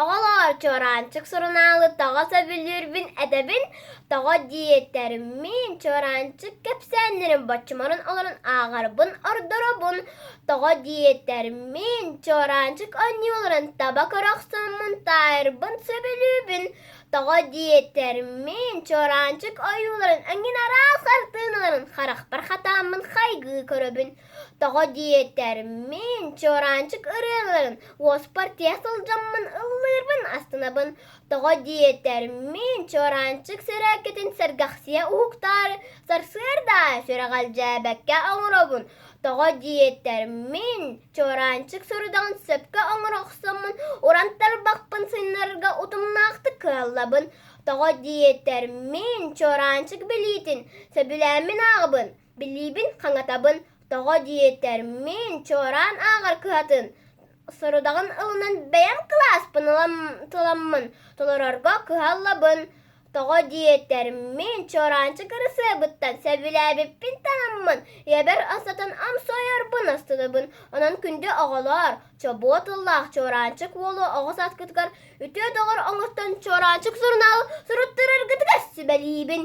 Оҕолоор, Чуораанчык сурунаалы тоҕо сөбүлүүрбүн этэбин, тоҕо диэтэр мин Чуораанчык кэпсээннэрин боччумуран олорон ааҕарбын ордоробун, тоҕо диэтэр мин Чуораанчык оонньууларын таба көрө охсоммун таайарбын сөбүлүүбүн, тоҕо диэтэр мин Чуораанчык ойууларын эҥин араас хартыыналарын харахпар хатааммын хайгыы көрөбүн, Тоҕо диэтэр, мин чуораанчык ырыаларын уоспар тиэ сылдьаммын ыллыырбын астынабын. Тоҕо диэтэр, мин чуораанчык сэрээккэтин сэргэхсийэ уһуктаары сарсыарда сүрэҕэлдьээбэккэ оҥоробун. Тоҕо диэтэр, мин чуораанчык сорудаҕын сөпкө оҥоро охсоммун уран тарбахпын сыннарарга утумнаахтык кыһаллабын. Тоҕо диэтэр, мин чуораанчык билиитин сөбүлээммин ааҕабын. Билиибин хаҥатабын, тоҕо диэтэр, мин чуораан ааҕар кыһатын сорудаҕын ылынан бэйэм кылааспын ыламмын толорорго кыһаллабын. Тоҕо диэтэр, мин чуораанчык ырысыабыттан сөбүлээбиппин таһаммын, ийэбэр астатан амсайарбын астынабын. Онон күндү оҕолоор, чобуо тыллаах чуораанчык уолу оҕо сааскытыгар үтүө доҕор оҥостон чуораанчык сурунаалы суруттараргытыгар сүбэлиибин.